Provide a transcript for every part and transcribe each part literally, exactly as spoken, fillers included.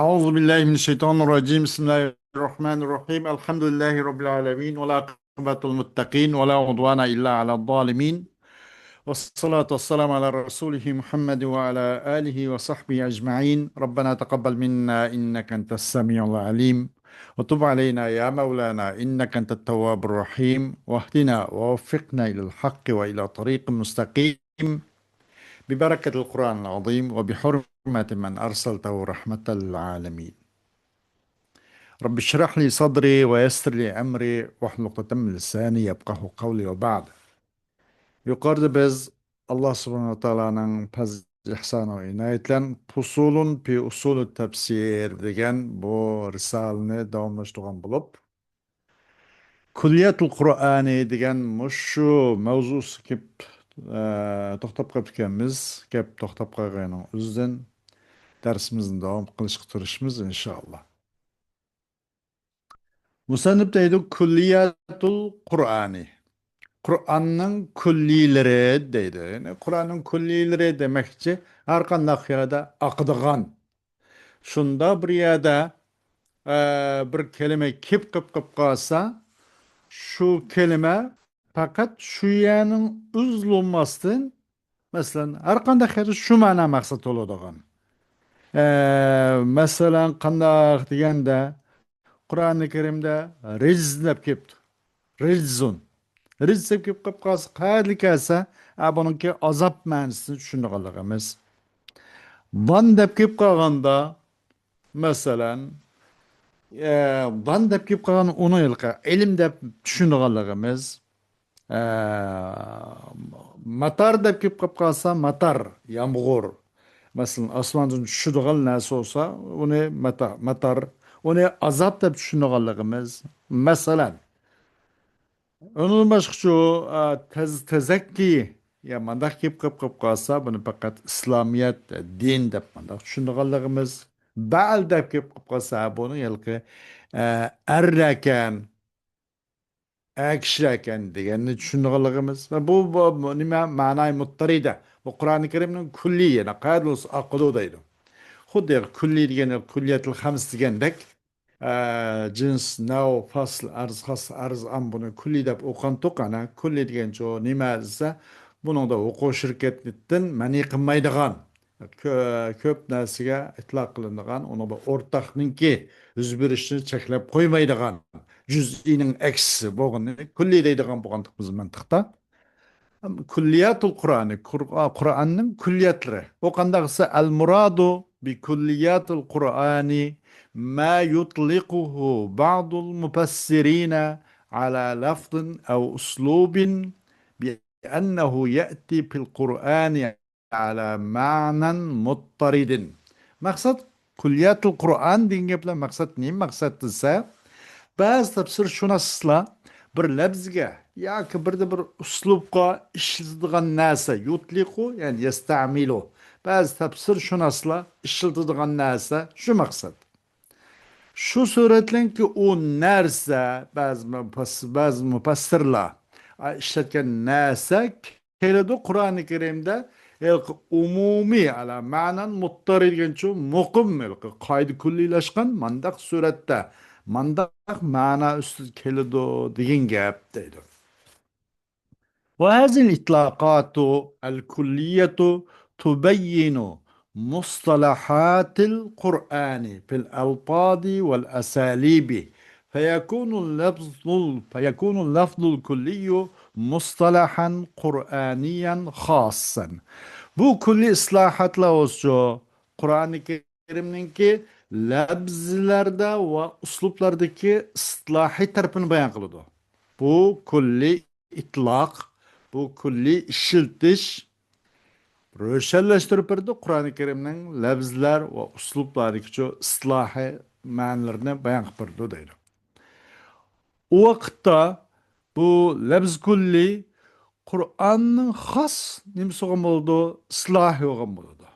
أعوذ بالله من الشيطان الرجيم. بسم الله الرحمن الرحيم. الحمد لله رب العالمين، والعاقبة للمتقين، ولا عدوان إلا على الظالمين. والصلاة والسلام على رسوله محمد وعلى آله وصحبه أجمعين. ربنا تقبل منا إنك أنت السميع العليم، وتب علينا يا مولانا إنك أنت التواب الرحيم، واهدنا ووفقنا إلى الحق وإلى طريق مستقيم، ببركة القرآن العظيم وبحرمة من أرسلته رحمة للعالمين. رب اشرح لي صدري ويسر لي أمري واحلل عقدة من لساني يفقهوا قولي وبعد. يۇقىرىدا بىز ئاللا سۇبھانەھۇ ۋە تائالانىڭ پەزلى ئېھسانى ۋە ئىنايىتى بىلەن فۇسۇلۇن في أصول التفسير دېگەن بۇ رىسالىنى داۋاملاشتۇرغان بولۇپ، كۈللىياتۇل قۇرئانى دېگەن مۇشۇ مەۋزۇسىغا كېلىپ، ئە، توختاپ قاپتىكەنمىز. گەپ توختاپ قالغىنىنىڭ ئۆزىدىن دەرسىمىزنى داۋام قىلىشقا تىرىشىمىز، ئىنشائاللا. مۇسەننىپ دەيدۇ، كۈللىياتۇل قۇرئانى. قۇرئاننىڭ كۈللىيلىرى دەيدۇ. يەنى قۇرئاننىڭ كۈللىيلىرى دېمەكچى، ھەر قانداق يەردە ئاقىدىغان. شۇنداق بىر يەردە، ئە، بىر كەلىمە كېلىپ قېلىپ قېلىپ قالسا، شۇ كەلىمە پەقەت شۇ يەرنىڭ ئۆزىلا بولماستىن، مەسىلەن، ھەر قانداق يەردە شۇ مەنە مەقسەت بولىدىغان. ئە، مەسىلەن، قانداق دېگەندە، قۇرئانى كەرىمدە رىجز دەپ كېلىپتۇ. رىجزۇن. رىجز دەپ كېلىپ قېلىپ قالسا، قەيەردىلا كەلسە، ئە، بۇنىڭكى ئازاب مەنىسىنى چۈشىنىدىغانلىقىمىز. ۋان دەپ كېلىپ قالغاندا، مەسىلەن، ئە، ۋان دەپ كېلىپ قالغان ئۇنىڭ ھېلىقى ئىلىم دەپ چۈشىنىدىغانلىقىمىز. ئە، ماتار دەپ كېلىپ قېلىپ قالسا، ماتار، يامغۇر. مەسىلەن، ئاسماندىن چۈشىدىغان نەرسە بولسا، ئۇنى ماتا-، ماتار، ئۇنى ئازاب دەپ چۈشىنىدىغانلىقىمىز. مەسىلەن، ئۇنىڭدىن باشقىچۇ، ئا، تەز-، تەزەككى، يا مانداق كېلىپ قېلىپ قېلىپ قالسا، بۇنى پەقەت ئىسلامىيەت، دىن دەپ مانداق چۈشىنىدىغانلىقىمىز. بەئەل دەپ كېلىپ قېلىپ قالسا، بۇنى ھېلىقى، ئە، ئەرلەركەن، ئەر كىشىلەركەن دېگەننى چۈشىنىدىغانلىقىمىز. ۋە بۇ، بۇ، بۇ نېمە؟ مەناي مۇتتەرىدە. بۇ قۇرئانى كەرىمنىڭ كۈللىي، يەنى قەيەردىلا بولسا ئاقىدۇ دەيدۇ. خۇددى كۈللىي دېگەن كۈللىيەتىل خەمس دېگەندەك، ئە، جىنس، نەۋ، فەسل، ئەرز، خاس، ئەرز، ئام، بۇنى كۈللىي دەپ ئوقۇغانتۇق، ئەنە، كۈللىي دېگەنچۇ نېمە دېسە، بۇنىڭدا ھوقۇق شىركەتتىن مەنئى قىلمايدىغان، كۆ-، كۆپ نەرسىگە ئىتلاق قىلىنىدىغان، ئۇنىڭدا ئورتاقنىڭكى يۈز بېرىشىنى چەكلەپ قويمايدىغان، جۈزئىينىڭ ئەكسىسى بولغىنى كۈللىي دەيدىغان بولغانتۇق بىز مەنتىقتا. كۈللىياتۇل قۇرئانى، قۇر-، قۇرئاننىڭ كۈللىياتلىرى. ئۇ قانداق دېسە، ئەل مۇرادۇ بى كۈللىياتىل قۇرئانى ما يطلقه بعض المفسرين على لفظ أو أسلوب بأنه يأتي في القرآن على معنى مضطرد. مەقسەت، كۈللىياتىل قۇرئان دېگەن گەپلەر مەقسەت نېمە مەقسەت دېسە، بەزى تەپسىرشۇناسلار بىر لەپزگە ياكى بىردە بىر ئۇسلۇبقا ئىشلىتىدىغان نەرسە، يۇتلىقۇ، يەنى يەستەمىلۇ. بەزى تەپسىرشۇناسلار ئىشلىتىدىغان نەرسە شۇ مەقسەت. شۇ سۈرەتلەنكى ئۇ نەرسە، بەزى مۇپەس-، بەزى مۇپەسسىرلار، ئا، ئىشلەتكەن نەرسە كېلىدۇ قۇرئانى كەرىمدە، ھېلىقى ئومۇمىي، ئالا مەنان مۇتتەرى دېگەنچۇ، مۇقىم، ھېلىقى قائىدە كۈللىيلەشكەن، مانداق سۈرەتتە، مانداق مەنا ئۈستىدە كېلىدۇ دېگەن گەپ دەيدۇ. وهذه الإطلاقات الكلية تبين مصطلحات القرآن في الألفاظ والأساليب، فيكون اللفظ، فيكون اللفظ الكلي مصطلحا قرآنيا خاصا. بۇ كۈللىي ئىسلاھاتلار بولسىچۇ، قۇرئانى كەرىمنىڭكى لەپزلەردە ۋە ئۇسلۇبلاردىكى ئىستىلاھىي تەرىپىنى بايان قىلىدۇ. بۇ كۈللىي ئىتلاق، بۇ كۈللىي ئىشلىتىش روشەنلەشتۈرۈپ بېرىدۇ قۇرئانى كەرىمنىڭ لەپزلەر ۋە ئۇسلۇبلاردىكىچۇ ئىستىلاھىي مەنىلىرىنى بايان قىلىپ بېرىدۇ دەيدۇ. ئۇ ۋاقىتتا بۇ لەپز كۈللىي قۇرئاننىڭ خاس نېمىسى بولغان بولىدۇ؟ ئىسلاھى بولغان بولىدۇ.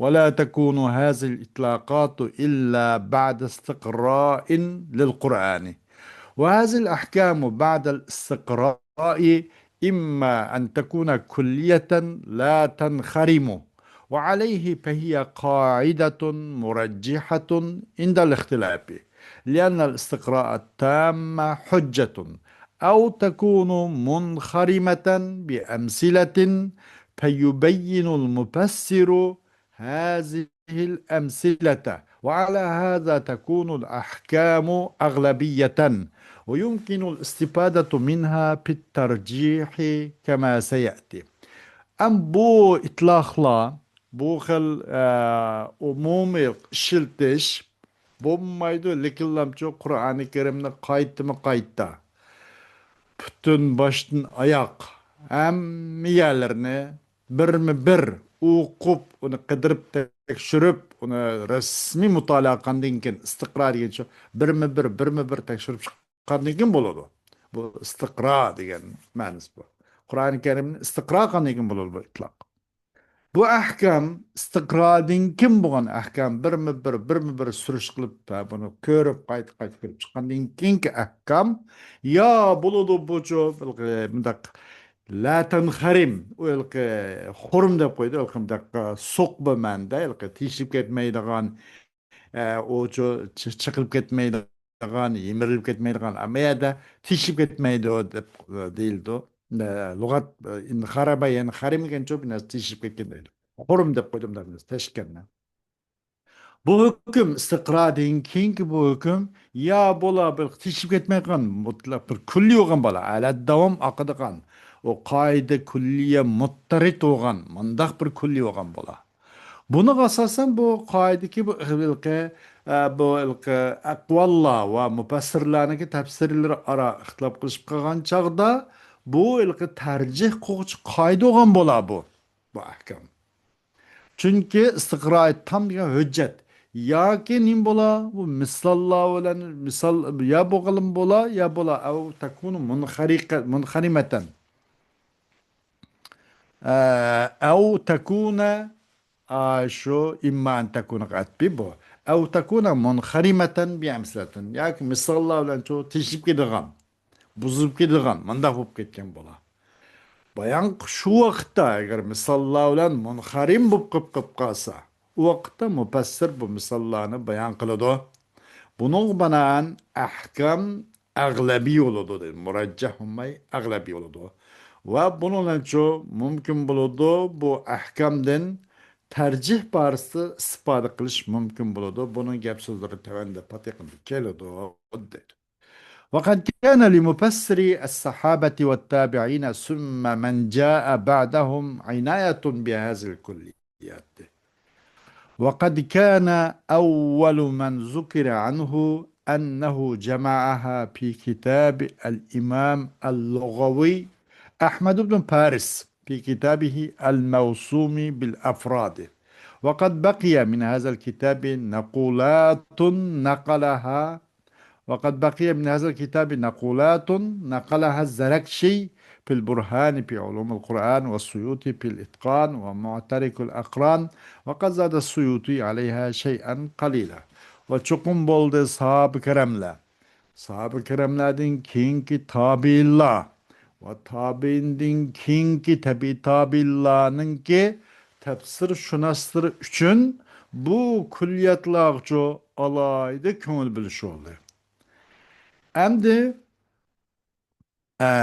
ولا تكون هذه الإطلاقات إلا بعد استقراء للقرآن. وهذه الأحكام بعد الاستقراء إما أن تكون كلية لا تنخرم، وعليه فهي قاعدة مرجحة عند الاختلاف، لأن الاستقراء التام حجة، أو تكون منخرمة بأمثلة فيبين المفسر هذه الأمثلة، وعلى هذا تكون الأحكام أغلبية، ويمكن الاستفادة منها في الترجيح كما سيأتي. ئەم بۇ ئىتلاقلار، بۇ خىل، ئە، ئومۇمىي ئىشلىتىش بولمايدۇ، لېكىنلامچۇ قۇرئانى كەرىمنى قايتىمۇ قايتا، پۈتۈن باشتىن ئاياق ھەممە يەرلىرىنى بىرمۇ بىر ئوقۇپ، ئۇنى قىدىرىپ تەكشۈرۈپ، ئۇنى رەسمىي مۇتالىئە قىلغاندىن كېيىن، ئىستىقرا دېگەن شۇ، بىرمۇ بىر، بىرمۇ بىر تەكشۈرۈپ چىققاندىن كېيىن بولىدۇ. بۇ ئىستىقرا دېگەن مەنىسى بۇ. قۇرئانى كەرىمنى ئىستىقرا قىلغاندىن كېيىن بولىدۇ بۇ ئىتلاق. بۇ ئەھكام ئىستىقرادىن كېيىن بولغان ئەھكام، بىرمۇ بىر، بىرمۇ بىر سۈرۈش قىلىپ، ھە، بۇنى كۆرۈپ، قايتا، قايتا كۆرۈپ چىققاندىن كېيىنكى ئەھكام، يا بولىدۇ بۇچۇ، بۇنداق لا تنخرم، ئۇ ھېلىقى خۇرۇم دەپ قويدى، ھېلىقى مۇنداق سوق بىر مەنىدە، ھېلىقى تېشىپ كەتمەيدىغان، ئە، ئۇچۇ چى-، چېقىلىپ كەتمەيدىغان، يىمىرىلىپ كەتمەيدىغان، ئەمما يەردە تېشىپ كەتمەيدۇ دەپ، ئە، دېيىلىدۇ. ئە، لۇغەت، ئە، ئىنخارابا، يەنى خارىمىگەنچۇ بىر نەرسە تېشىپ كەتكەن دەيدۇ. خۇرۇم دەپ قويدۇم دەپ تەشكەننى. بۇ ھۆكۈم، ئىستىقرادىن كېيىنكى بۇ ھۆكۈم يا بولا بىر تېشىپ كەتمەيدىغان، مۇتلەق بىر كۈللى بولغان بولا، ئەلەت داۋام ئاقىدىغان، ئۇ قائىدە كۈللىيە مۇتتەرىت بولغان، مۇنداق بىر كۈللى بولغان بولا. بۇنىڭغا ئاساسەن بۇ قائىدىدىكى بۇ ھېلىقى، ئە، بۇ ھېلىقى ئەقۋاللار ۋە مۇپەسسىرلەرنىڭكى تەپسىرلىرى ئارا ئىختىلاپ قىلىشىپ قالغان چاغدا بۇ ھېلىقى تەرجىھ قىلغۇچى قائىدە بولغان بولا بۇ، بۇ ئەھكام. چۈنكى ئىستىقرائى تام دېگەن ھۆججەت ياكى نېمە بولا؟ بۇ مىساللار بىلەن، مىسال يا بولغىلىمۇ بولا، يا بولا، ئەۋ تەكۇنۇ مۇنخەرىقە-، مۇنخەرىمەتەن. ئە، ئەۋ تەكۇنە، ئا، شۇ ئىمما ئەن تەكۇنىغا ئەتپى بۇ. ئەۋ تەكۇنە مۇنخەرىمەتەن بىئەمسىلەتىن. ياكى مىساللار بىلەن شۇ تېشىپ كېتىدىغان، بۇزۇلۇپ كېتىدىغان، مۇنداق بولۇپ كەتكەن بولا. بايانقى شۇ ۋاقىتتا ئەگەر مىساللار بىلەن مۇنخەرىم بولۇپ قېلىپ، قېلىپ قالسا، ئۇ ۋاقىتتا مۇپەسسىر بۇ مىساللارنى بايان قىلىدۇ. بۇنىڭغا بىنائەن ئەھكام ئەغلەبىي بولىدۇ، دېدى. مۇرەججەھ بولماي، ئەغلەبىي بولىدۇ. ۋە بۇنىڭ بىلەنچۇ مۇمكىن بولىدۇ، بۇ ئەھكامدىن تەرجىھ بارىسىدا ئىستىپادە قىلىش مۇمكىن بولىدۇ. بۇنىڭ گەپ سۆزلىرى تۆۋەندە پاتىقىندا كېلىدۇ، دېدى. وقد كان لمفسري الصحابة والتابعين ثم من جاء بعدهم عناية بهذه الكليات. وقد كان أول من ذكر عنه أنه جمعها في كتاب الإمام اللغوي أحمد بن فارس في كتابه الموسوم بالأفراد. وقد بقي من هذا الكتاب نقولات نقلها وقد بقي من هذا الكتاب نقولات نقلها الزركشي في البرهان في علوم القرآن، والسيوطي في الإتقان، ومعترك الأقران، وقد زاد السيوطي عليها شيئا قليلا. ۋە چوقۇم بولدى ساھابە كىراملار، ساھابە كىراملاردىن كېيىنكى تابىئىنلار ۋە تابىئىندىن كېيىنكى تەبىئىي تابىئىنلارنىڭكى تەپسىرشۇناسلىرى ئۈچۈن بۇ كۈللىياتلارغىچۇ ئالاھىدە كۆڭۈل بۆلۈش بولدى. ئەمدى، ئە،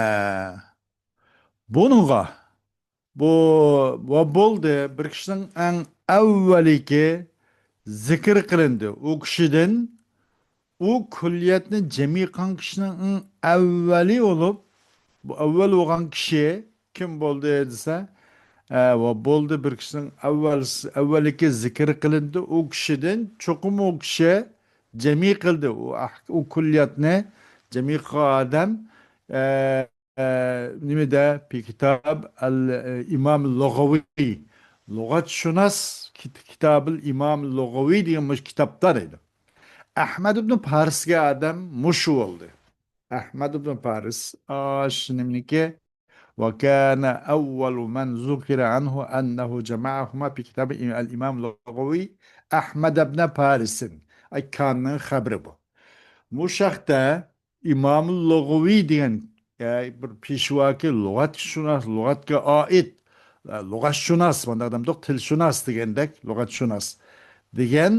بۇنىڭغا، بۇ، ۋە بولدى، بىر كىشىنىڭ ئەڭ ئەۋۋەلىكى زىكىر قىلىندى. ئۇ كىشىدىن، ئۇ كۈللىيەتنى جەمئىي قىلغان كىشىنىڭ ئەڭ ئەۋۋەلى بولۇپ، بۇ ئەۋۋەل بولغان كىشى كىم بولدى دېسە، ئە، ۋە بولدى، بىر كىشىنىڭ ئەۋۋەل، ئەۋۋەلىكى زىكىر قىلىندى. ئۇ كىشىدىن چوقۇم ئۇ كىشى جەمئىي قىلدى. ئۇ ئەھ-، ئۇ كۈللىياتنى جەمئىي قىلغان ئادەم، ئە، ئە، نېمىدە، في كتاب ال-، ئىمام لۇغەۋى، لۇغەتشۇناس كىت-، كىتابىل ئىمام لۇغەۋى دېگەن مۇشۇ كىتابتا دەيدۇ. ئەھمەد ئىبن پارىسكى ئادەم مۇشۇ بولدى. ئەھمەد ئىبن پارىس، ئاش نېمىنىكى؟ وكان أول من ذكر عنه أنه جمعهما في كتاب الإمام اللغوي أحمد بن فارس. ئاي كاننىڭ خەبىرى بۇ. مۇشۇ ھەقتە ئىمام لۇغىۋى دېگەن، ئە، بىر پېشۋاكى لۇغەتشۇناس، لۇغەتكە ئائىت لۇغەتشۇناس، مانداق دەمدۇق، تىلشۇناس دېگەندەك، لۇغەتشۇناس دېگەن،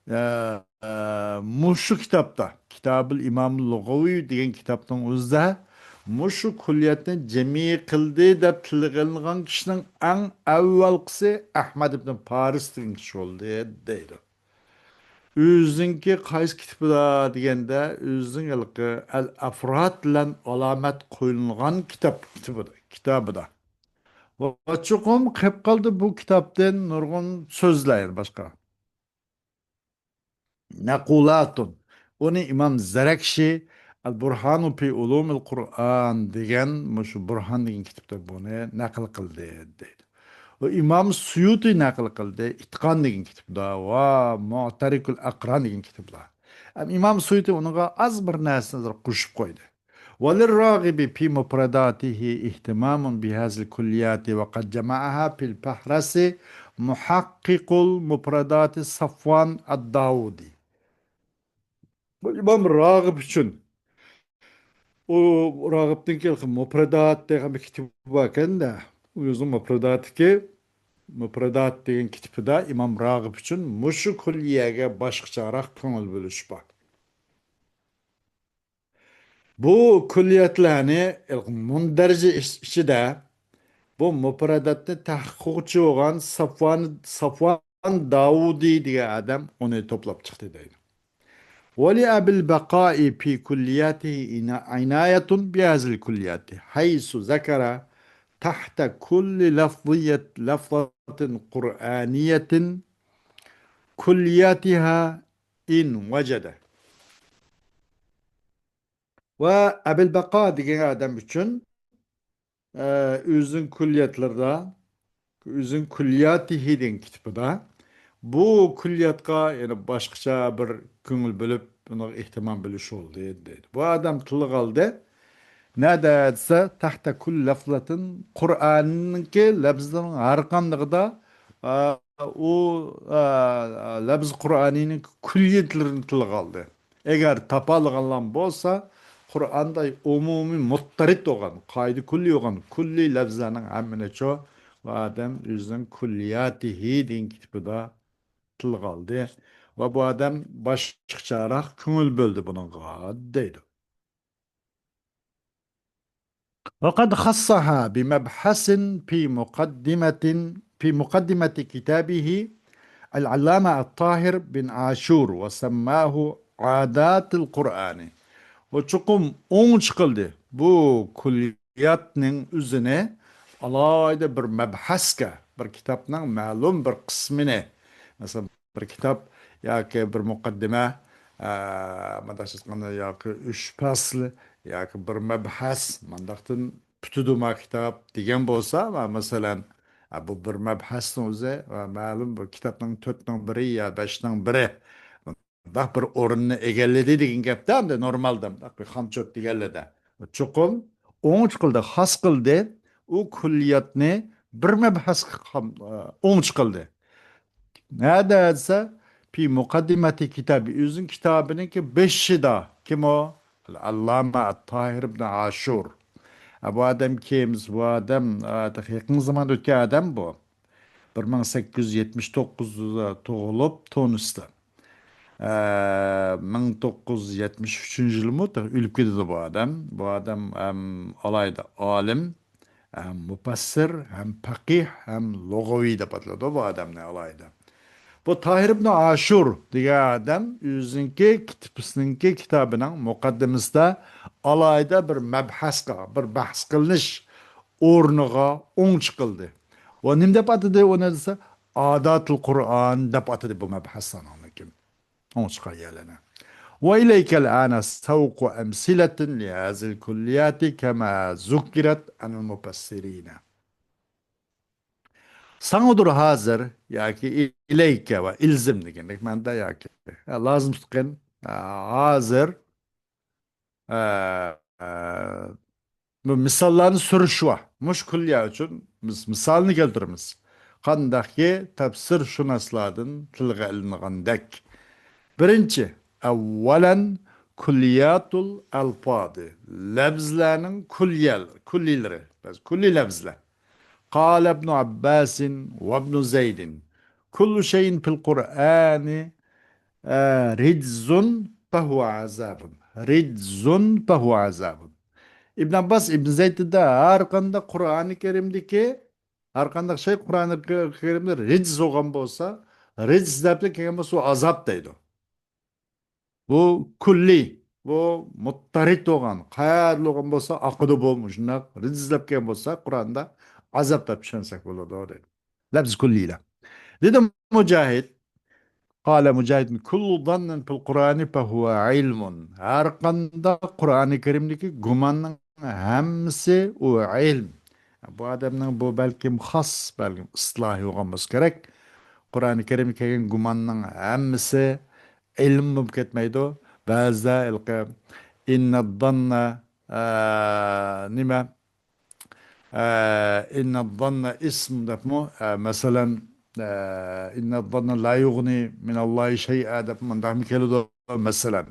ئە، ئە، مۇشۇ كىتابتا، كىتابۇل ئىمام لۇغەۋى دېگەن كىتابنىڭ ئۆزىدە مۇشۇ كۈللىياتنى جەمئىي قىلدى دەپ تىلغا ئېلىنغان كىشىنىڭ ئەڭ ئەۋۋەلقىسى ئەھمەد ئىبن پارىس دېگەن كىشى بولدى، دەيدۇ. ئۆزىنىڭكى قايسى كىتابىدا دېگەندە، ئۆزىنىڭ ھېلىقى ئەل ئەفراد بىلەن ئالامەت قويۇلغان كىتاب، كىتابىدا، كىتابىدا. ۋە چوقۇم قېلىپ قالدى بۇ كىتابتىن نۇرغۇن سۆزلەر، يەنە باشقا. نەقۇلاتۇن. ئۇنى ئىمام زەرەكشى ئەل بۇرھانۇ پى ئۇلۇمىل قۇرئان دېگەن، مۇشۇ بۇرھان دېگەن كىتابتا بۇنى نەقىل قىلدى، دەيدۇ. ئۇ ئىمام سۇيۇتى نەقىل قىلدى، ئىتقان دېگەن كىتابدا ۋە مۇئتەرىكۇل ئەقران دېگەن كىتابلار. ئەم ئىمام سۇيۇتى ئۇنىڭغا ئاز بىر نەرسىنى قوشۇپ قويدى. وللراغب في مفرداته اهتمام بهذه الكليات وقد جمعها في الفهرس محقق المفردات صفوان الداودي. بۇ ئىمام راغىب ئۈچۈن، ئۇ راغىبنىڭكى مۇپرادات دېگەن بىر كىتابى باركەن-دە، ئۇ ئۆزىنىڭ مۇپراداتىكى، مۇپرادات دېگەن كىتابىدا ئىمام راغىب ئۈچۈن مۇشۇ كۈللىيەگە باشقىچەراق كۆڭۈل بۆلۈش بار. بۇ كۈللىيەتلەرنى مۇندەرىجە ئىچ-، ئىچىدە بۇ مۇپراداتنى تەھقىق قىلغۇچى بولغان سافۋان، سافۋان داۋۇدى دېگەن ئادەم ئۇنى توپلاپ چىقتى دەيدۇ. ولأبي البقاء في كلياته عنا-، عناية بهذه الكليات، حيث ذكر تحت كل لفظية، لفظة قرآنية كلياتها إن وجد. ۋە ئەبىل بەقا دېگەن ئادەم ئۈچۈن، ئە، ئۆزىنىڭ كۈللىياتلىرىدا، ئۆزىنىڭ كۈللىياتىھى دېگەن كىتابىدا بۇ كۈللىياتقا يەنە باشقىچە بىر كۆڭۈل بۆلۈپ، بۇنىڭغا ئېھتىمام بۆلۈش بولدى، دەيدۇ. بۇ ئادەم تىلغا ئالدى. نەدە دېسە، تەھتە كۈل لەفزەتىن، قۇرئاننىڭكى لەپزىنىڭ ھەر قاندىقىدا، ئە، ئۇ، ئە، لەپز قۇرئانىنىڭ كۈللىيەتلىرىنى تىلغا ئالدى. ئەگەر تاپالىغانلار بولسا، قۇرئاندا ئومۇمىي مۇتتەرىد بولغان، قائىدە كۈللىي بولغان، كۈللىي لەپزلەرنىڭ ھەممىنىچۇ بۇ ئادەم ئۆزىنىڭ كۈللىياتىھى دېگەن كىتابىدا تىلغا ئالدى. ۋە بۇ ئادەم باشقىچەراق كۆڭۈل بۆلدى بۇنىڭغا، دەيدۇ. وقد خصها بمبحث في مقدمة، في مقدمة كتابه العلامة الطاهر بن عاشور وسماه عادات القرآن. ۋە چوقۇم ئوڭ چىقىلدى. بۇ كۈللىياتنىڭ ئۆزىنى ئالاھىدە بىر مەبھەسكە، بىر كىتابنىڭ مەلۇم بىر قىسمىنى، مەسىلەن، بىر كىتاب ياكى بىر مۇقەددىمە، ئە، مۇنداق ئېيتقاندا، ياكى ئۈچ پەسىل ياكى بىر مەبھەس، مۇنداقتىن پۈتىدۇ ما كىتاب دېگەن بولسا، ۋە مەسىلەن، ئە، بۇ بىر مەبھەسنىڭ ئۆزى ۋە مەلۇم بىر كىتابنىڭ تۆتنىڭ بىرى يا بەشنىڭ بىرى مۇنداق بىر ئورۇننى ئىگىلىدى دېگەن گەپتە، ئەمدى نورمالدا مۇنداق بىر خامچوت دېگەنلەردە. چوقۇم ئوڭچە قىلدى، خاس قىلدى، ئۇ كۈللىياتنى بىر مەبھەسكە خام-، ئوڭچە قىلدى. نەدە دېسە، في مقدمة كتابه، ئۆزىنىڭ كىتابىنىڭكى بېشىدا. كىم ئۇ؟ ئەللامە ئەتتاھىر ئىبن ئاشۇر. ئە، بۇ ئادەم كىم؟ بۇ ئادەم، ئە، تېخى يېقىن زاماندا ئۆتكەن ئادەم بۇ. بىر مىڭ سەككىز يۈز يەتمىش توققۇزدا تۇغۇلۇپ، تۇنىستا. ئە، مىڭ توققۇز يۈز يەتمىش ئۈچىنچى يىلىمۇ تېخى ئۆلۈپ كېتىدۇ بۇ ئادەم. بۇ ئادەم ھەم ئالاھىدە ئالىم، ھەم مۇپەسسىر، ھەم پەقىھ، ھەم لۇغىۋى دەپ ئاتىلىدۇ بۇ ئادەمنى ئالاھىدە. بۇ تاھىر ئىبن ئاشۇر دېگەن ئادەم ئۆزىنىڭكى كىتابىنىڭكى كىتابىنىڭ مۇقەددىمىسىدە ئالاھىدە بىر مەبھەسكە، بىر بەھس قىلىنىش ئورنىغا ئوڭچە قىلدى. ۋە نېمە دەپ ئاتىدى ئۇنى دېسە، ئاداتىل قۇرئان دەپ ئاتىدى بۇ مەبھەسنىڭكى. ئوڭچە قىلغان يەرلىرىنى. وإليك الآن سوق أمثلة لهذه الكليات كما ذكرت عن المفسرين. ساڭىدۇر ھازىر ياكى ئىلەيكە ۋە ئىلزىم دېگەندەك مەنىدە ياكى. ھە، لازىم تۇتقىن. ھە، ھازىر، ھە، ھە، بۇ مىساللارنى سۈرۈشۈۋا. مۇشۇ كۈللىيە ئۈچۈن بىز مىسالنى كەلتۈرىمىز. قانداقكى تەپسىرشۇناسلاردىن تىلغا ئېلىنغاندەك. بىرىنچى، ئەۋۋەلەن كۈللىياتۇل ئەلفادى. لەپزلەرنىڭ كۈللىيە-، كۈللىيلىرى. كۈللىي لەپزلەر. قال ابن عباس وابن زيد: كل شيء في القرآن، آه، رجز فهو عذاب. رجز فهو عذاب. ئىبن ئابباس، ئىبن زەيد دەيدۇ، ھەر قانداق قۇرئانى كەرىمدىكى، ھەر قانداق شەي قۇرئانى كەرىمدە رىجز بولغان بولسا، رىجز دەپلا كەلگەن بولسا، ئۇ ئازاب دەيدۇ. بۇ كۈللى، بۇ مۇتتەرىد بولغان، قەيەردە بولغان بولسا ئاقىدۇ بۇ، مۇشۇنداق رىجز دەپ كەلگەن بولسا قۇرئاندا ئازاب دەپ چۈشەنسەك بولىدۇ دەيدۇ. لەپز كۈللىيلا. دېدى مۇجاھىد، قال مۇجاھىد: كل ظن في القرآن فهو علم. ھەر قانداق قۇرئانى كەرىمدىكى گۇماننىڭ ھەممىسى ئۇ ئىلىم. بۇ ئادەمنىڭ بۇ بەلكىم خاس، بەلكىم ئىستىلاھى بولغان بولسا كېرەك. قۇرئانى كەرىمگە كەلگەن گۇماننىڭ ھەممىسى ئىلىم بولۇپ كەتمەيدۇ. بەزىدە ھېلىقى ئىننەززاننە، ئە، نېمە؟ ئە، ئىننەززاننە ئىسم دەپمۇ، ئە، مەسىلەن، ئە، ئىننەززاننە لا يۇغنى مىنەللاھى شەيئا دەپ مۇنداقمۇ كېلىدۇ، مەسىلەن.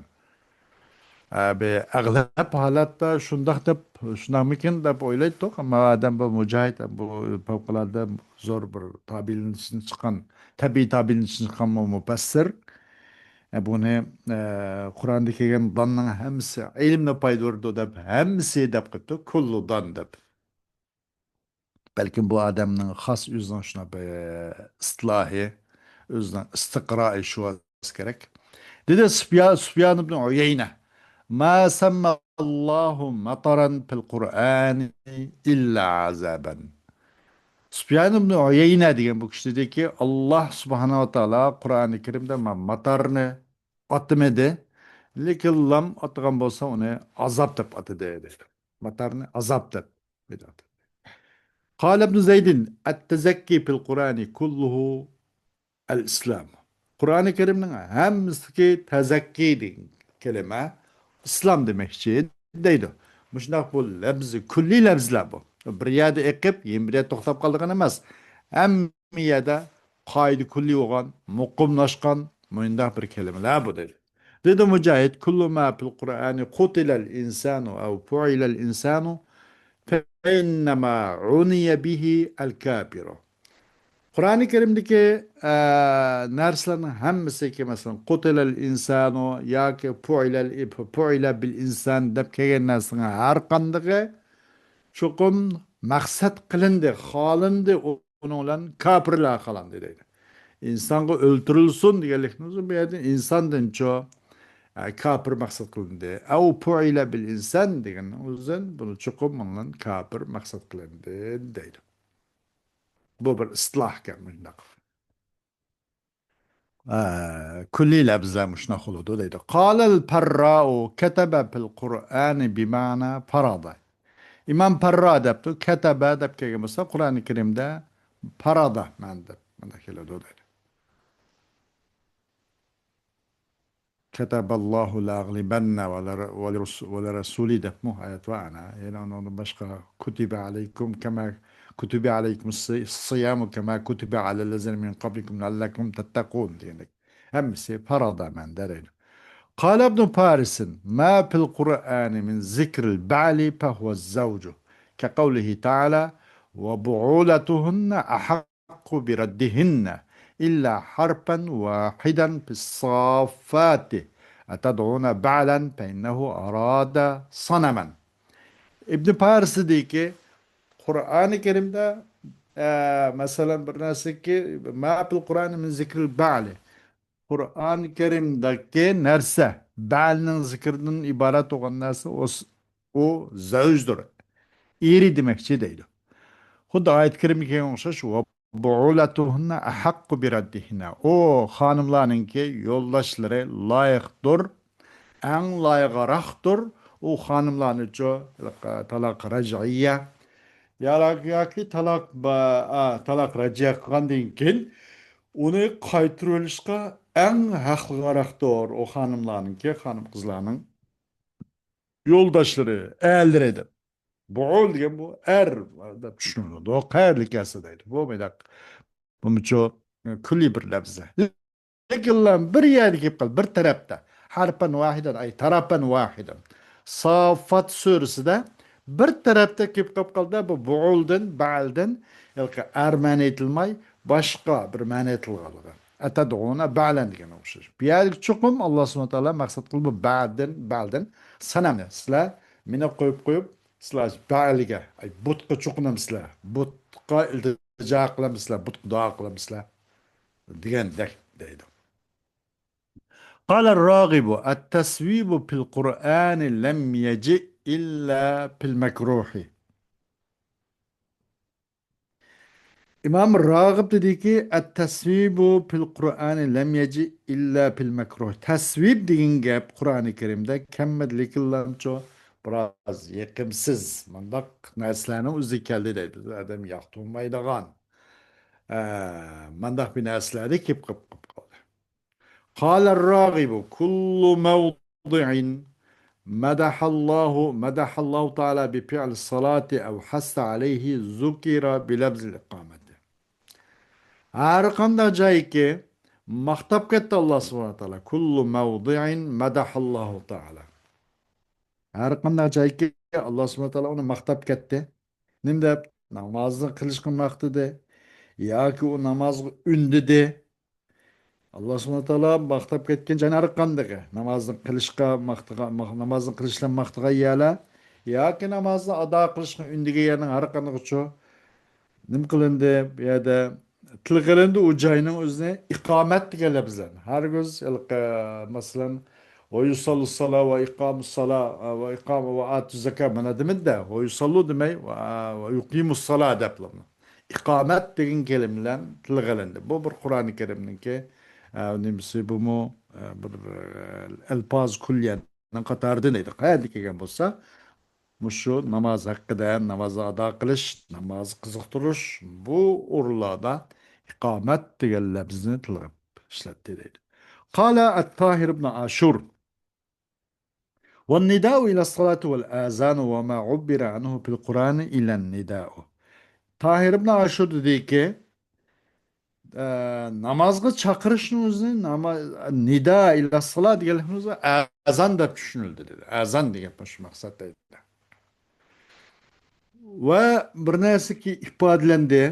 ئە، بى ئەغلەپ ھالەتتە شۇنداق دەپ، شۇنداقمىكىن دەپ ئويلايتتۇق. ئەمما ئادەم بۇ مۇجاھىد، بۇ پەۋقۇلئاددە زور بىر تابىئىيلىكتىن چىققان، تەبىئىي تابىئىيلىكتىن چىققان مۇپەسسىر. ئە، بۇنى، ئە، قۇرئاندا كەلگەن داننىڭ ھەممىسى ئىلىمنى پايدىلىدۇ دەپ، ھەممىسى دەپ قويۇپتۇ، كۇللۇ دان دەپ. بەلكىم بۇ ئادەمنىڭ خاس ئۆزىنىڭ شۇنداق بىر ئىستىلاھى، ئۆزىنىڭ ئىستىقرائى شۇ بولسا كېرەك. دېدى سۇپيا-، سۇپيان ئىبن ئۇيەينە: ما سەممەللاھۇ مەتەرەن فىل قۇرئانى ئىللا ئازابەن. سۇپيان ئىبن ئۇيەينە دېگەن بۇ كىشى دېدىكى، ئاللاھ سۇبھانەھۇ ۋە تائالا قۇرئانى كەرىمدە ما-، ماتارنى ئاتىمىدى، لېكىن لام ئاتىغان بولسا ئۇنى ئازاب دەپ ئاتىدى، دەيدۇ. ماتارنى ئازاب دەپ. قال ابن زيد: التزكي في القرآن كله الإسلام. قۇرئانى كەرىمنىڭ ھەممىسىدىكى تەزەككى دېگەن كەلىمە ئىسلام دېمەكچى دەيدۇ. مۇشۇنداق بۇ لەپزى، كۈللىي لەپزلەر بۇ. بىر يەردە ئېقىپ، يەنە بىر يەردە توختاپ قالىدىغان ئەمەس. ھەممە يەردە قائىدە كۈللىي بولغان، مۇقىملاشقان مۇنداق بىر كەلىمىلەر بۇ دەيدۇ. دېدى مۇجاھىد: كل ما في القرآن قتل الإنسان أو فعل الإنسان فإنما عني به الكافر. قۇرئانى كەرىمدىكى، ئە، نەرسىلەرنىڭ ھەممىسىكى، مەسىلەن، قۇتىلەل ئىنسانۇ ياكى پۇئىلەل، پۇئىلە بىل ئىنسان دەپ كەلگەن نەرسىنىڭ ھەر قاندىقى چوقۇم مەقسەت قىلىندى، خالىندى، ئۇنىڭ بىلەن كاپىرلار خالاندى دەيدۇ. ئىنسانغا ئۆلتۈرۈلسۇن دېگەنلىكنىڭ ئۆزى بۇ يەردە ئىنساندىنچۇ، ئە، كاپىر مەقسەت قىلىندى. ئەۋ پۇئىلە بىل ئىنسان دېگەننىڭ ئۆزىدىن بۇنى چوقۇم بۇنىڭ بىلەن كاپىر مەقسەت قىلىندى دەيدۇ. بۇ بىر ئىستىلاھكەن مۇشۇنداق. ئە، كۈللىي لەپزلەر مۇشۇنداق بولىدۇ دەيدۇ. قالەل پەرراءۇ كەتەبە پىل قۇرئانى بىمەنا پارادە. ئىمام پەررا دەپتۇ، كەتەبە دەپ كەلگەن بولسا، قۇرئانى كەرىمدە پارادە مەنىدە مۇنداق كېلىدۇ دەيدۇ. كتب الله لأغلبن ولر-، ولرس-، ولرسولي دەپمۇ ئايەت بار ئەنە. يەنە ئۇنىڭدىن باشقا كتب عليكم كما كتب عليكم الص-، الصيام كما كتب على الذين من قبلكم لعلكم تتقون دېگەندەك. ھەممىسى پارادە مەنىدە دەيدۇ. قال ابن فارس: ما في القرآن من ذكر البعل فهو الزوج، كقوله تعالى: وبعولتهن أحق أحق بردهن إلا حرفا واحدا في الصافات أتدعون بعلا فإنه أراد صنما. ئىبن پارس دېدىكى، قۇرئانى كەرىمدە، ئە، مەسىلەن، بىر نەرسىكى، ما فىل قۇرئانى مىن زىكرىل بەئلى. قۇرئان كەرىمدىكى نەرسە، بەلنىڭ زىكرىدىن ئىبارەت بولغان نەرسە، ئۇ س-، ئۇ زەۋجدۇر، ئېرى دېمەكچى دەيدۇ. خۇددى ئايەت كەرىمگە كەلگەن ئوخشاش، «ۋە بۇئۇلەتۇھۇننە ئەھەققۇ بىرەددىھىننە». ئۇ خانىملارنىڭكى يولداشلىرى لايىقتۇر، ئەڭ لايىقراقتۇر. ئۇ خانىملارنىچۇ، تالاق رەجئىيە، يا-، ياكى تالاق با-، ئا، تالاق رەجئىيە قىلغاندىن كېيىن ئۇنى قايتۇرۇۋېلىشقا ئەڭ ھەقلىقراقتۇر ئۇ خانىملارنىڭكى، خانىم-قىزلارنىڭ يولداشلىرى، ئەرلىرى دەپ. بۇئۇل دېگەن بۇ ئەر دەپ چۈشىنىلىدۇ. قەيەردىن كەلسە دەيدۇ. بۇ مۇنداق، بۇمۇچۇ كۈللىي بىر لەپزە. لېكىنلا بىر يەردە كېلىپ قالدى، بىر تەرەپتە. ھەرپەن ۋاھىدەن، ئەي تەرەپەن ۋاھىدەن. سافات سۈرىسىدە بىر تەرەپتە كېلىپ قالىپ قالدى. بۇ بۇئۇلدىن، بەلدىن ھېلىقى ئەر مەنە ئېيتىلماي، باشقا بىر مەنە ئېيتىلغانلىقى. «أتدعون بعلا» دېگەنگە ئوخشاش. بۇ يەردىكى چوقۇم ئاللا سۇبھانەھۇ ۋە تائالا مەقسەت قىلىپ بۇ بەدىن، بەلدىن، سەنەمنى، سىلەر مېنى قويۇپ قويۇپ، سىلەر بەلگە، ئەي، بۇتقا چوقۇنامسىلەر، بۇتقا ئىلتىجا قىلامسىلەر، بۇتقا دۇئا قىلامسىلەر دېگەندەك دەيدۇ. قال الراغب: التصويب في القرآن لم يجئ إلا في المكروه. ئىمام راغىب دېدىكى، «التصويب في القرآن لم يجئ إلا في المكروه». تەسۋىب دېگەن گەپ قۇرئانى كەرىمدە كەلمىدى، لېكىنلامچۇ بىراز يېقىمسىز مۇنداق نەرسىلەرنىڭ ئۆزى كەلدى دەيدۇ. ئادەم ياقتۇرمايدىغان، ئە، مۇنداق بىر نەرسىلەردە كېلىپ قېلىپ قالدى. قال الراغب: كل موضع مدح الله، مدح الله تعالى بفعل الصلاة أو حث عليه ذكر بلفظ الإقامة. ھەر قانداق جايكى ماختاپ كەتتى ئاللا سۇبھانەھۇ ۋە تائالا. كل موضع مدح الله تعالى. ھەر قانداق جايكى ئاللا سۇبھانەھۇ ۋە تائالا ئۇنى ماختاپ كەتتى. نېمە دەپ؟ نامازنى قىلىشقا ماختىدى ياكى ئۇ نامازغا ئۈندىدى. ئاللا سۇبھانەھۇ ۋە تائالا ماختاپ كەتكەن جاينى ھەر قاندىقى نامازنى قىلىشقا ماختىغان، ماخ-، نامازنى قىلىش بىلەن ماختىغان يەرلەر ياكى نامازنى ئادا قىلىشقا ئۈندىگەن يەرنىڭ ھەر قاندىقىچۇ نېمە قىلىندى؟ بۇ يەردە تىلغا ئېلىندى ئۇ جاينىڭ ئۆزىنى ئىقامەت دېگەن لەپزلەرنى. ھەرگىز ھېلىقى، مەسىلەن، «ويصلى الصلاة وإقام الصلاة، وإقام، وآتوا الزكاة» مانا دېمىدى-دە، «ويصلوا» دېمەي، «و، ويقيموا الصلاة» دەپلا. ئىقامەت دېگەن كەلىمە بىلەن تىلغا ئېلىندى. بۇ بىر قۇرئانى كەرىمنىڭكى، ئە، نېمىسى بۇمۇ، ئە، بىر، ئە، ئەلپاز كۇللىيەنىڭ قاتارىدىن ئىدى. قەيەردىن كەلگەن بولسا، مۇشۇ ناماز ھەققىدە، ناماز ئادا قىلىش، ناماز قىزىقتۇرۇش، بۇ ئورۇنلاردا ئىقامەت دېگەن لەپزىنى تىلغا ئىشلەتتى دەيدۇ. قال الطاهر بن عاشور: والنداء إلى الصلاة والأذان وما عبر عنه في القرآن إلا النداء. تاھىر ئىبن ئاشۇر دېدىكى، ئە، نامازغا چاقىرىشنىڭ ئۆزىنى ناما-، نىدا ئىلەسسالا دېگەنلىكنىڭ ئۆزى ئەزان دەپ چۈشىنىلدى دېدى. ئەزان دېگەن مۇشۇ مەقسەت دەيدۇ. ۋە بىر نەرسىكى ئىپادىلەندى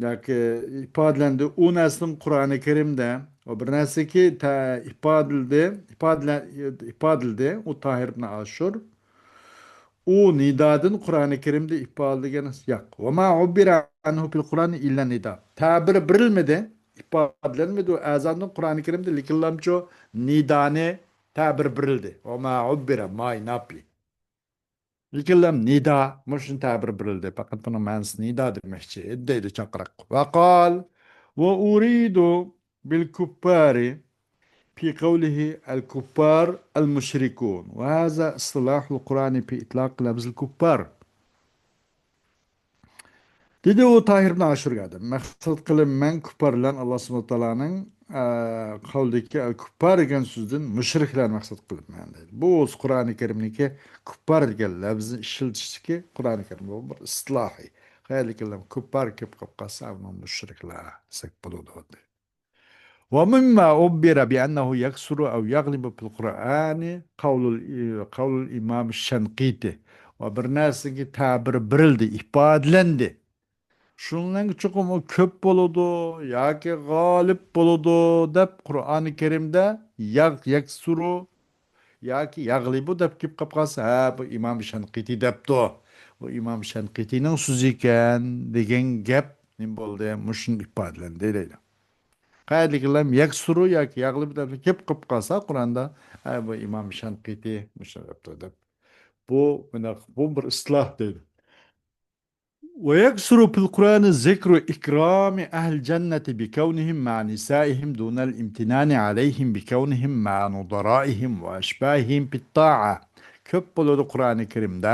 ياكى ئىپادىلەندى. ئۇ نەرسىنىڭ قۇرئانى كەرىمدە ۋە بىر نەرسىكى تە-، ئىپادىلىدى، ئىپادىلە-، ئىپادىلىدى. ئۇ تاھىر ئىبن ئاشۇر. ئۇ نىدادىن قۇرئانى كەرىمدە ئىپادىلىگەن ياق. وما عبر عنه في القرآن إلا النداء. تەبىر بېرىلمىدى، ئىپادىلەنمىدى. ئۇ ئەزاندىن قۇرئانى كەرىمدە لېكىنلامچۇ نىدانى تەبىر بېرىلدى. وما عبر، ماي ناپى. لېكىنلام نىدا، مۇشۇنى تەبىر بېرىلدى. پەقەت بۇنىڭ مەنىسى نىدا دېمەكچى، دەيدۇ چاقىرىق. وقال: وأريد بالكفار في قوله الكفار المشركون، وهذا اصطلاح القرآن في إطلاق لفظ الكفار. دېدى ئۇ تاھىر ئىبن ئاشۇرغا، دەپ، مەقسەت قىلىمەن كۇپپار بىلەن ئاللا سۇبھانەھۇ ۋە تائالانىڭ، ئە، قەۋلىدىكى ئەل كۇپپار دېگەن سۆزدىن مۇشرىكلارنى مەقسەت قىلىمەن، دەيدۇ. بۇ قۇرئانى كەرىمنىڭكى كۇپپار دېگەن لەپزىنى ئىشلىتىشتىكى قۇرئانى كەرىم بۇ بىر ئىستىلاھى. قەيەردىكى كۇپپار كېلىپ قالسا، ئۇنى مۇشرىكلار دېسەك بولىدۇ، دەيدۇ. ومما عبر بأنه يكثر أو يغلب في القرآن قول ال-، قول الإمام الشنقيطي. ۋە بىر نەرسىگە تەبىر بېرىلدى، ئىپادىلەندى. شۇنىڭ چوقۇم ئۇ كۆپ بولىدۇ ياكى غالىب بولىدۇ دەپ قۇرئانى كەرىمدە ياغ-، يەكسۇرۇ ياكى ياغلىبۇ دەپ كېلىپ قاپ قالسا، ھە، بۇ ئىمام شەنقىتى دەپتۇ. بۇ ئىمام شەنقىتىنىڭ سۆزى ئىكەن دېگەن گەپ نېمە بولدى؟ مۇشۇنى ئىپادىلەندى دەيدۇ. قەيەردىكىلەم يەكسۇرۇ ياكى ياغلىبۇ دەپ كېلىپ قاپ قالسا قۇرئاندا، ھە، بۇ ئىمام شەنقىتى مۇشۇ دەپتۇ دەپ. بۇ، مۇنداق، بۇ بىر ئىستىلاھ دەيدۇ. ويكثر في القرآن ذكر إكرام أهل الجنة بكونهم مع نسائهم دون الامتنان عليهم بكونهم مع نظرائهم وأشباههم في الطاعة. كۆپ بولىدۇ قۇرئانى كەرىمدە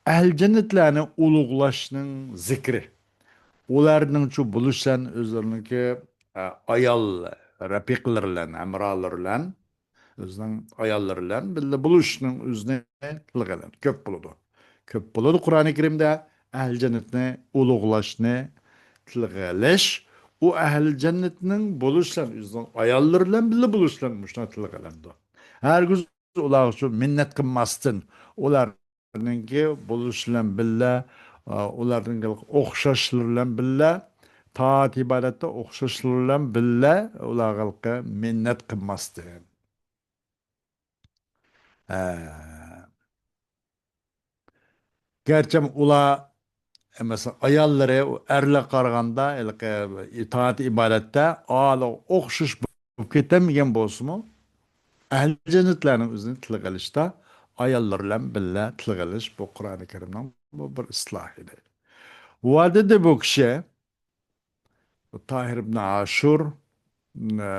ئەھلى جەننەتلەرنى ئۇلۇغلاشنىڭ زىكرى. ئۇلارنىڭچۇ بولۇشلان ئۆزلىرىنىڭكى، ئە، ئايال رەپىقىلىرى بىلەن، ھەمراھلىرى بىلەن ئۆزىنىڭ ئاياللىرى بىلەن بىللە بولۇشنىڭ ئۆزىنى تىلغا ئېلىدۇ. كۆپ بولىدۇ. كۆپ بولىدۇ قۇرئانى كەرىمدە ئەھلى جەننەتنى ئۇلۇغلاشنى تىلغا ئېلىش. ئۇ ئەھلى جەننەتنىڭ بولۇشلان ئۆزىنىڭ ئاياللىرى بىلەن بىللە بولۇشلان مۇشۇنداق تىلغا ئېلىنىدۇ. ھەرگىز ئۇلار ئۈچۈن مىننەت قىلماستىن، ئۇلار ئۇلارنىڭكى بولۇشى بىلەن بىللە، ئۇلارنىڭ ئوخشاشلىرى بىلەن بىللە، تائەت ئىبادەتتە ئوخشاشلىرى بىلەن بىللە ئۇلارغا مىننەت قىلماستىن. ھە. گەرچە ئۇلار، مەسىلەن، ئاياللىرى ئەرلەرگە قارىغاندا ھېلىقى ئىتائەت ئىبادەتتە ئالىغا ئوخشاش بولۇپ كېتەلمىگەن بولسىمۇ، ئەھلى جەننەتلەرنىڭ ئۆزىنى تىلغا ئېلىشتا ئاياللار بىلەن بىللە تىلغا ئېلىش، بۇ قۇرئانى كەرىمنىڭ بۇ بىر ئىسلاھى دەيدۇ. ۋە دېدى بۇ كىشى، تاھىر ئىبن ئاشۇر، ئە،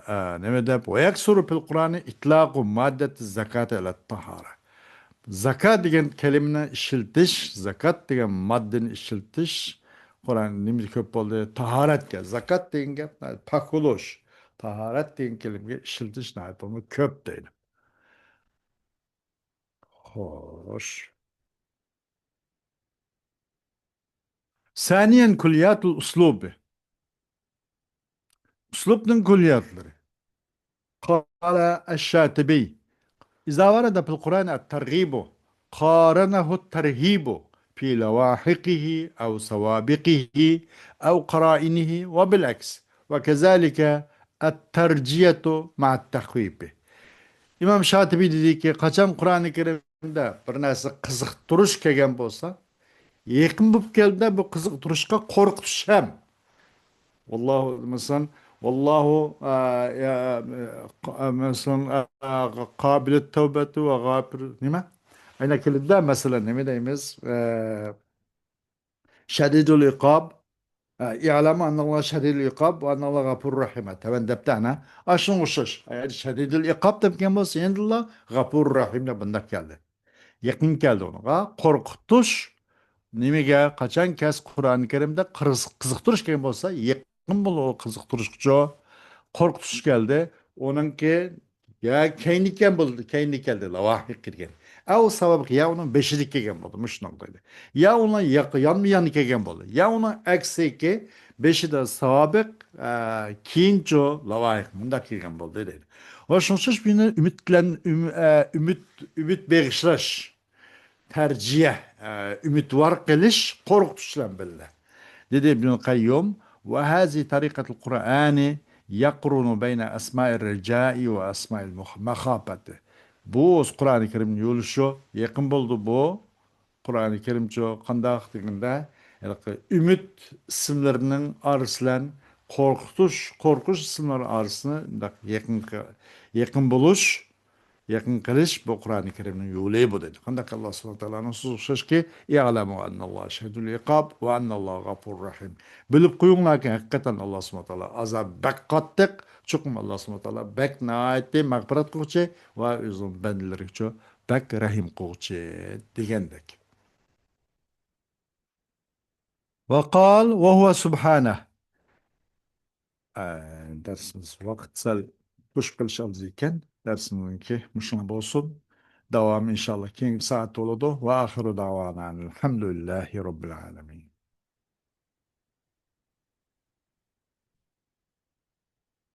ئە، نېمە دەپ، «ويكثر في القرآن إطلاق مادة الزكاة على الطهارة.» زاكات دېگەن كەلىمىنى ئىشلىتىش، زاكات دېگەن ماددىنى ئىشلىتىش قۇرئان نېمىدە كۆپ بولدى؟ تاھارەتكە. زاكات دېگەن گەپ پاك بولۇش. تاھارەت دېگەن كەلىمىگە ئىشلىتىش ناھايىتى كۆپ دەيدۇ. خوش. ثانيا، كليات الأسلوب. ئۇسلۇبنىڭ كۈللىياتلىرى. قال الشاطبي: إذا ورد في القرآن الترغيب قارنه الترهيب في لواحقه أو سوابقه أو قرائنه وبالعكس، وكذلك الترجية مع التخويف. ئىمام شاتىبى دېدىكى، قاچان قۇرئانى كەرىمدە بىر نەرسە قىزىقتۇرۇش كەلگەن بولسا، يېقىن بولۇپ كەلدى، بۇ قىزىقتۇرۇشقا قورقۇتۇش ھەم. ۋاللاھۇ، مەسىلەن، ۋاللاھۇ، ئا، يا، ئا، مەسىلەن، ئا، قابىلىت تەۋبەتى ۋە غاپىر، نېمە؟ ئەينە كېلىدىدە، مەسىلەن، نېمە دەيمىز؟ ئە، شەدىدۇل ئىقاب، ئە، ئىئلەمۇ ئەننەللاھە شەدىدۇل ئىقاب ۋە ئەننەللاھە غەپۇرۇر رەھىم. تەۋەن دەپتە ئەنە. ئاشۇنىڭغا ئوخشاش. ئەگەر شەدىدۇل ئىقاب دەپ كەلگەن بولسا، يەنىلا غەپۇرۇر رەھىم دەپ بۇنداق كەلدى. يېقىن كەلدى ئۇنىڭغا. قورقۇتۇش، نېمىگە، قاچان كەس قۇرئانى كەرىمدە قىز-، قىزىقتۇرۇش كەلگەن بولسا، يېقىن بولۇ قىزىقتۇرۇشقىچۇ. قورقۇتۇش كەلدى. ئۇنىڭكى يا كەينىكى بولدى، كەينىدە كەلدى، لاۋاھىق كىرگەن. ئەۋ ساۋابىق، يا ئۇنىڭ بېشىدىكى كەلگەن بولدى، مۇشۇنداق دەيدۇ. يا ئۇنىڭ ياق-، يانما يان كەلگەن بولدى. يا ئۇنىڭ ئەكسىكى، بېشىدا ساۋابىق، ئە، كېيىنچۇ لاۋاھىق، مۇنداق كەلگەن بولدى دەيدۇ. ۋە شۇڭا شۇ بىنى ئۈمىدلەن-، ئۈم-، ئە، ئۈمىد، ئۈمىد بېغىشلاش. تەرجىيە، ئە، ئۈمىدۋار قىلىش، قورقۇتۇش بىلەن بىللە. دېدى ئىبنۇل قەييۇم، «وهذه طريقة القرآن يقرن بين أسماء الرجاء وأسماء المخ-، المخافة.» بۇ قۇرئانى كەرىمنىڭ يولى شۇ. يېقىن بولدى بۇ. قۇرئانى كەرىمچۇ قانداق دېگەندە، ھېلىقى ئۈمىد ئىسىملىرىنىڭ ئارىسى بىلەن قورقۇتۇش، قورقۇش ئىسىملىرى ئارىسىنى مۇنداق يېقىن، يېقىن بولۇش، يېقىن قىلىش، بۇ قۇرئانى كەرىمنىڭ يولى بۇ دەيدۇ. قانداق ئاللا سۇبھانەھۇ تائالانىڭ سۆزىگە ئوخشاشكى، «ئىئلەمۇ ئەننەللاھە شەدىدۇل ئىقاب ۋە ئەننەللاھە غەپۇرۇر رەھىم.» بىلىپ قويۇڭلاركى، ھەقىقەتەن ئاللا سۇبھانەھۇ تائالا ئازابى بەك قاتتىق. چوقۇم ئاللا سۇبھانەھۇ تائالا بەك ناھايىتى مەغپىرەت قىلغۇچى ۋە ئۆزىنىڭ بەندىلىرىگىچۇ بەك رەھىم قىلغۇچى دېگەندەك. وقال وهو سبحانه. ئە، دەرسىمىز ۋاقىت سەل بوش قېلىش ئالدىدا ئىكەن. دەرسىمىزنىڭكى مۇشۇڭا بولسۇن. داۋامى ئىنشاللا كېيىنكى سائەتتە بولىدۇ. وآخر دعوانا أن الحمد لله رب العالمين.